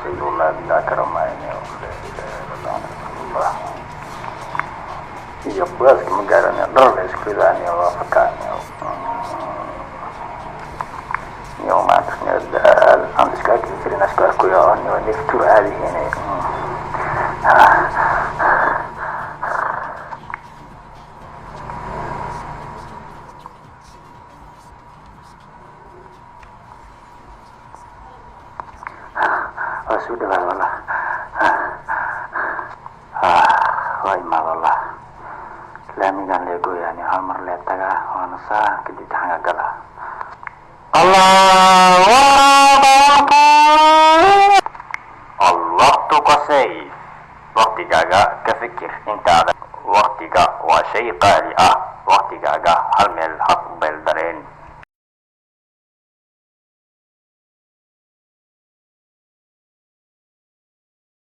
Dhamaatay, wallahi bilaa kara maayo iyo qiyaaska ma gaaranayo. Dhar la isku ridaaniyo, waa fakaaniyo iyo maanta daal aan iska arki jirin, isku arkayo niyo neeftuur caadihiin. Waa soo dhawaad wallah, waa imaad wallah. Laamigan lee gooyaani, hal mar lee tagaa, waana saa kadib taxanga galaa. Alwaqtu kasayf, waqtigaaga ka fikir intaada. Waqtiga waa shay qaali ah, waqtigaaga hal meel ha ku beeldareen.